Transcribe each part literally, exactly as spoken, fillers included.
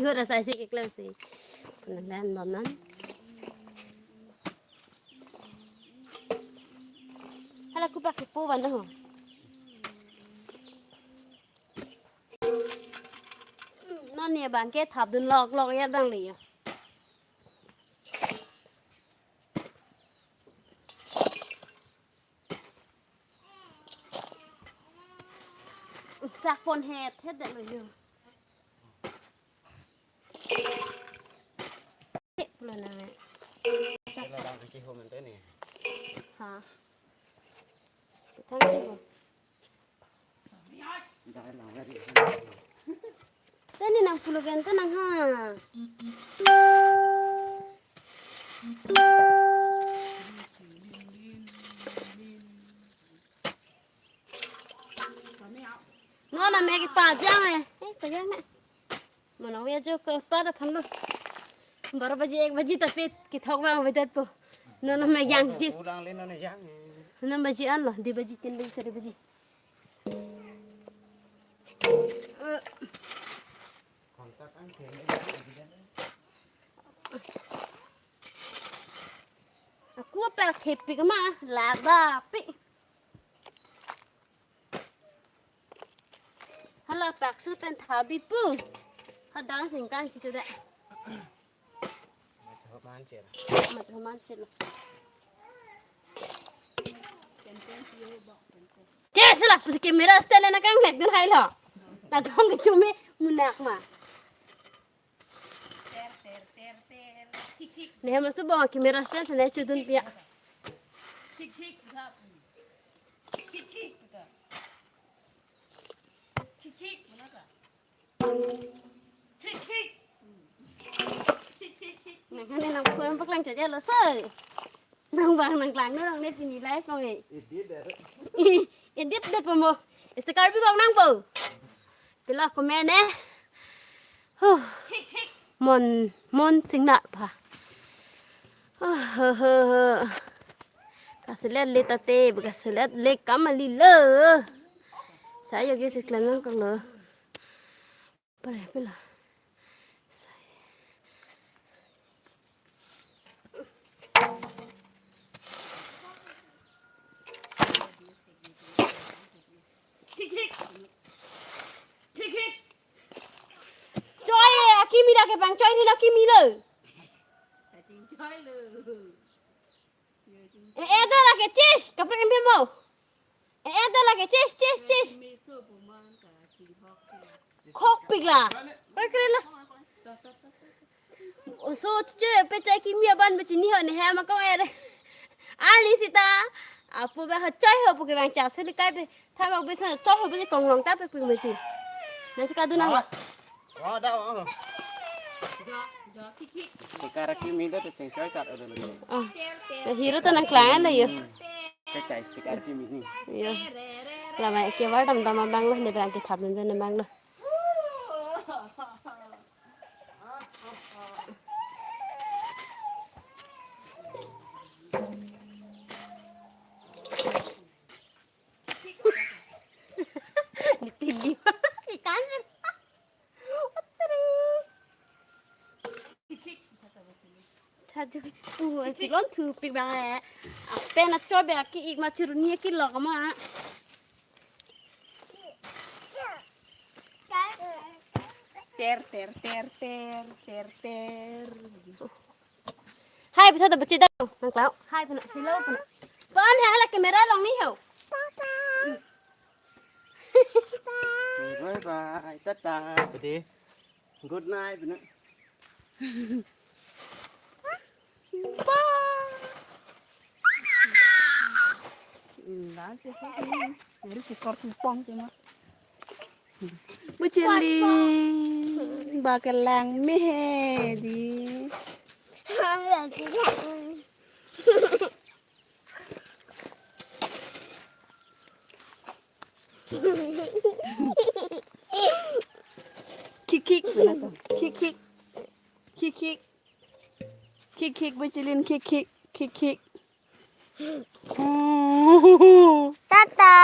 Hura sai si keklem si. Nang dan bom non. Hala kupak kepo ban ho. Non ne bang ke thap dun lok lok ya bang le ya. Sak pon het het det lo yo. Pulo na. Sila lang ke ho man tene. Ha. Tang ke ho. Tani nang pulo gen ta nang ha. Non na me kepajang eh. Eh, pajang na. Mano ya jo ke pada phan lo. Baro baji ek baji ta pet kethok bang vedet po. Non na me jangji. Pulang le non jang. Non baji an lo, dui baji, tin baji, sari baji. Aku apa kepi kema laba pi. Hala pak su pen thabi pu. Hadang singkan situ deh. Mat ho man chela. Mat ho man chela. Che sila pusi camera stand na kang nek dun hai lo. Na thong ke chumi munak ma. Ne ma su bong camera stand sene chudun pia. Nang hane nang phuan paklang chaja lo sir. Nang bang nang klang nang ne pini live nang eh. Edit det. Edit det pamo. Esta Karbi Anglong nang po. Pila comment eh. Huh. Mon mon singna pa. Ah, ha, ha, ha. Kaselet le tate, kaselet le kamali lo. Saya ge si klemang kang lo. Pare pila. Choi, akimi dak kepangchoi ni lo kimi lo. Eh, eh, dak lake chis, kaprek em mo. Eh, eh, dak lake chis, chis, chis. Khok pik la. Kre kre la. Oso che pe chai kimi aban be chini ho ne ha ma kong er. Ani sita. Apo be ho chai ho pu kevang cha seli kai pe. Tha bak be sa chai ho be kong long ta pe pik meti. Na si kadu nang. Oh, da, oh. Sticker kimi do te cheng choi chat ado lo. Oh. Te hero ta nang klang lo yo. Te chai sticker kimi ni. Yo. Lama ke bar dam dam abang lo ne bang ke thap dun dun abang lo. Ni tili. Ikan. Otri. Chaju. Uh, si lon thu pik bang eh. Apen acho be aki ik ma churuni aki lok ma. Ter ter ter ter ter ter. Hai, bisa dapat cita nang klau. Hai, puna, hello, puna. Pon hai hala camera long ni ho. Bye bye, tata. Pwede. Good night, puna. Bye. Nang cekak ni. Jadi cekor cupong cuma. Bu Cili, bakelang meh di. Khik khik, khik khik, khik khik, khik khik, Bu Cilin, khik khik, khik khik. Tata.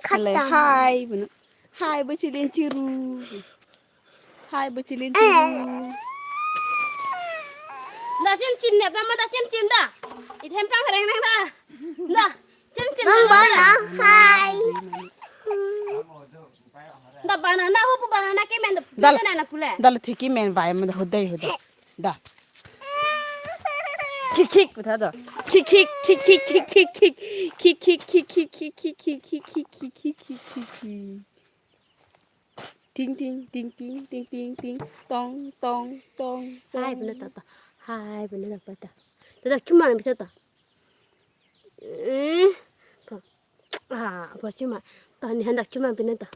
Kale, khatam. Hai, puna. Hai, Bu Cilin chiru. Hai, bu chilin chilin. Da chim chim ne, ba ma da chim chim da. Ithem pang reng reng da. Da, chim chim Bang da. Bana, hai. Da banana ho pu banana kemen da. Dal. Banana pule. Dal thiki men bai ma da hodai hoda. Da. Khik khik, kotha do. Khik khik, khik khik, khik khik, khik. Khik khik, khik khik, khik khik, khik khik, khik khik, khik khik, khik khik. Ting ting, ting ting, ting ting ting. Tong tong tong tong. Hai, benda ta ta. Hai, benda ta ta. Ta ta, chuma bisa ta. Eh. Pa. Ah, apa chuma? Ta, ni hendak chuma benda ta.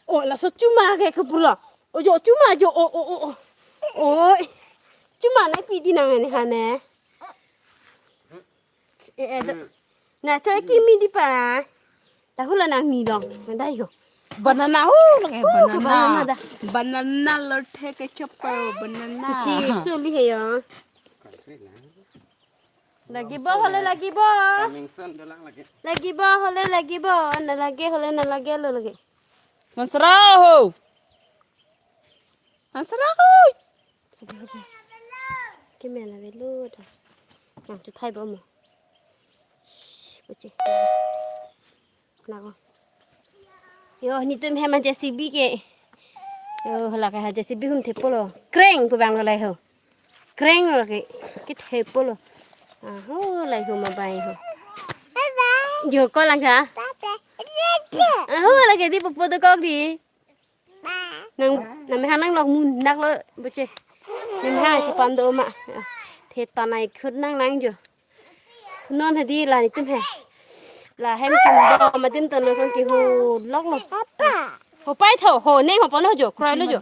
Oh, laso chuma ke kepulo. Ojo chuma jo. Oh, oh, oh, oh. Oi. Chuma na pidi nang ne hane. Eh, eh, do. Na, choi kimi di pa. Tahula nang ni dong. Dai ho. Banana, oh, lagi Oh, banana. Banana da. Banana lo the ke chopper, banana. Chips uli he yo. Lagi bo, hole lagi bo. Coming soon, dolang lagi. Lagi bo, hole lagi bo. Na lagi, hole na lagi, lo lagi. Masra ho. Masra ho. Kemen avelo da. Nang chuthai bo mo. Shh, buche. Nako. Yo, nitum hem a J C B ke. Yo, hala ke ha J C B hum thepolo. Kreng pu bang lo lai ho. Kreng lo ke. Ke thepolo. Aho, lai ho ma bai ho. Yo, ko lang ka? Aho, lagi di pupu tu kok di. Nang, nang mehang nang lok mun, nak lo, buche. Nang mehang si pam do ma. The tanai khut nang nang jo. Non hadi la nitum he. La hem tum do ma dim ton song ki ho lok lo. Ho pai tho, ho ne ho pano jo, kroi lo jo.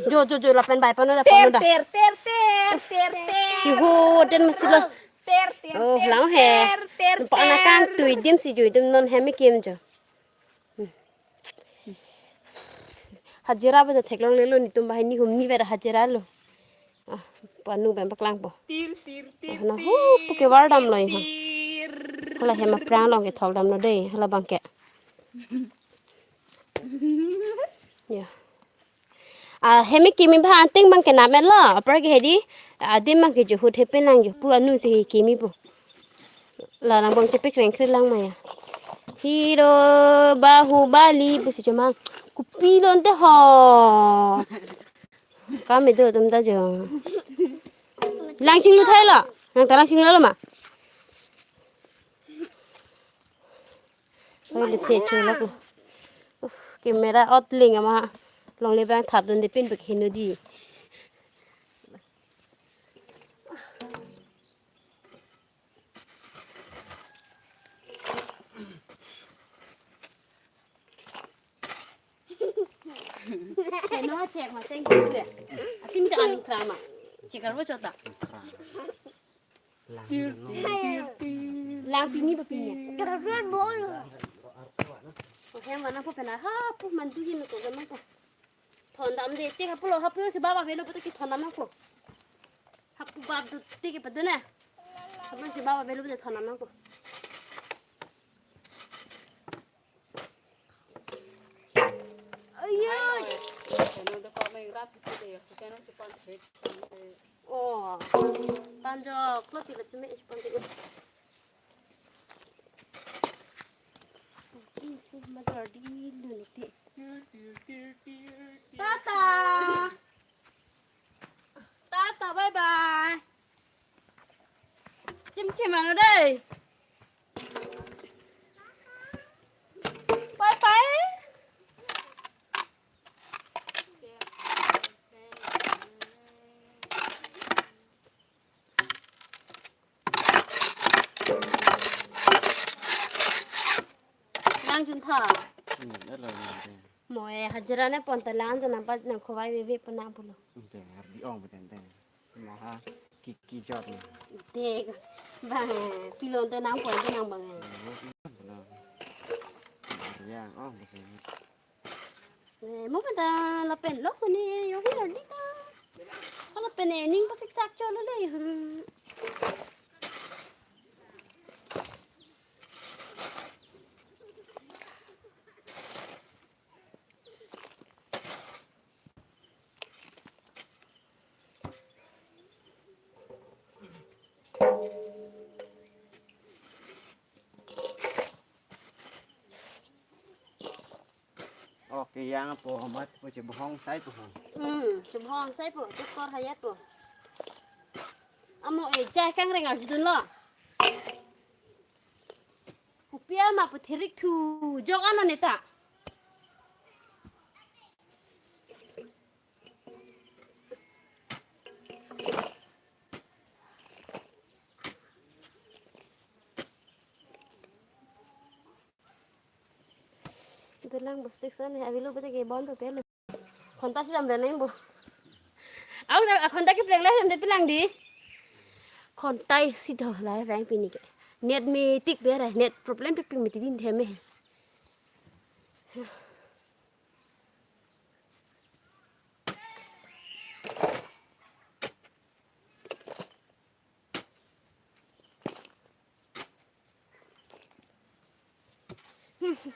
Jo, jo, jo, lapen bai pano da, pano da. Ter, ter, ter, ter, ter, ter. Ki ho den masi lo. Ter, ter, Oh, ter, lang he. ter, ter, Pa na ter. Kang tui dim si jo, itum non hem kim jo. Hajira ba theklong lelo nitum bahai ni hum ni bera hajira lo. Ah, panu bang paklang po. Tir, tir, tir, Ah, na hu pu ke war dam lo iha. tir. Hala hem aphrang long ke thok dam lo dei, hala bang ke. Ya. Ah, hem kimi ba anting bang ke namen lo, apar ke hedi, adim bang ke juhut hepen lang juhu anu si kimi po. La nang bang chepe kreng kreng lang maya. Hero Bahubali pusi chomang. Kopi lonte ho. Kami do tum ta jo. Langching lu thai la. Nang ta langching lu la ma. Oi le phe cho la ko. Uh, camera ot ling ama. Longle bang thap dun de pin bek hinu di. Keno chek ma teng kiri. Akin ta an krama. Chekar bo chota. Lang pini ba pini. Oke, mana po pena ha pu mandu hin ko gama po. Thondam de te ha pulo ha pu si baba velo pata ki thondam ko. Ha pu bab du te ke padana. Ha pu si baba velo pata thondam ko. Ayo. Ano da pa mai rap ko de, ko kano chupan the. Oh. Panjo, ko ti le tume chupan the. Isi madar di luniti. Tata. Tata, bye bye. Chim chim ano dei. Bye bye. Nang jun tha. Hmm, elo nang jun. Mo e hajira ne pon ta lang jun nang pa nang khowai veve pon nang pulo. Ante, ardi ong beten te. Maha ki, ki jot na. Te bang, pilon te nang pon te nang bang. Yang ong beten. Eh, mo pen ta lapen lo ko ni yo hi lo di ta. Lapen e ning pasik sak cho lo le. Yang po, mat po, chebohong sai po. Hmm, chebohong sai po, tukor hayat po. Amo e, jai kangreng arjudun lo. Kopi ama po therik thu jok ano neta. Dolang bo six an avelo bete ke bon to pelo. Khonta si jam reneng bo. Au da khonta ke pleng la hem de pilang di. Khonta si do la vang pini ke. Net me tik bera, net problem pik pik me tik din theme.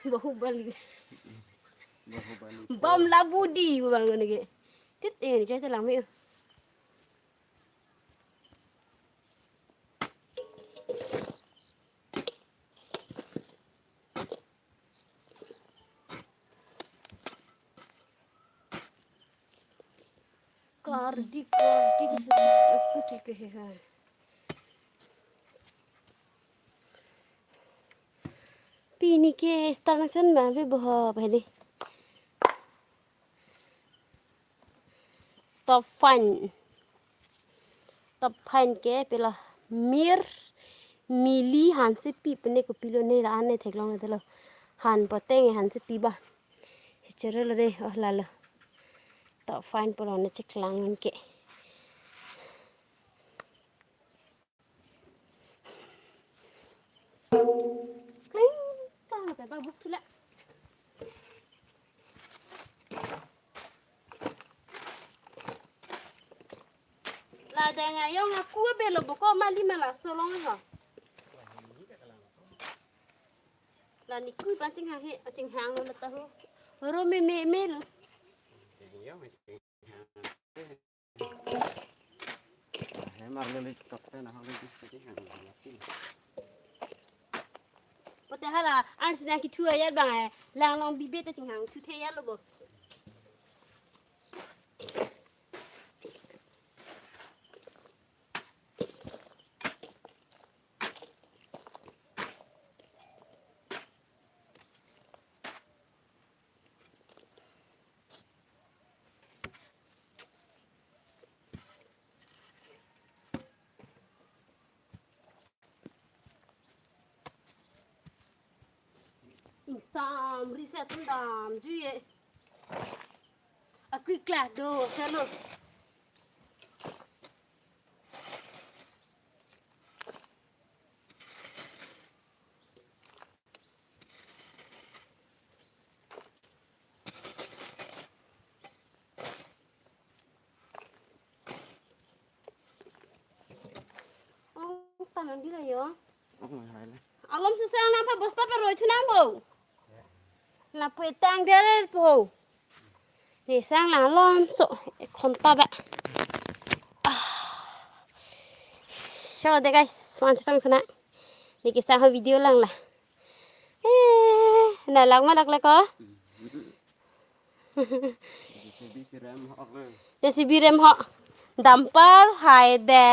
Bahubali. Bahubali. Bom labudi bang nege. Tit eh ni chai telang me. Kardi, kardi, aku cek ke hai. Pini ke star nangsan ba be boho ba de. Top fan. Top fan ke pela mir mili hansi pi pene kopilo ne la ane theklong ne telo. Han poteng hansi pi ba. Hichere lo de oh lalo. Top fan polo ne cheklang ke. Kling, kang, pe ba buk thula. La dang ayong aku abelo boko mali mala solong ho. La ni kui pancing hahe, pancing hang lo tahu. Horo me me me lo. Pote hala, an sina kithu ayat bang, eh, lang long bibe ta chinghang, thu the ayat lo bo. Ingsam riset dam juye. Akri klak do selo. Oh, tangan di la yo. Oh, hai le. Alom susang nang pa bosta pa roi thu nang bo. Lapu etang der po. Ne sang lang lom so khonta ba. Ah. So de guys, man sang sana. Ne ke sang video lang la. Eh, na lang ma lak la ko. J C B rem ho. Dumper hai de.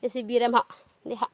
J C B rem ho. De ha.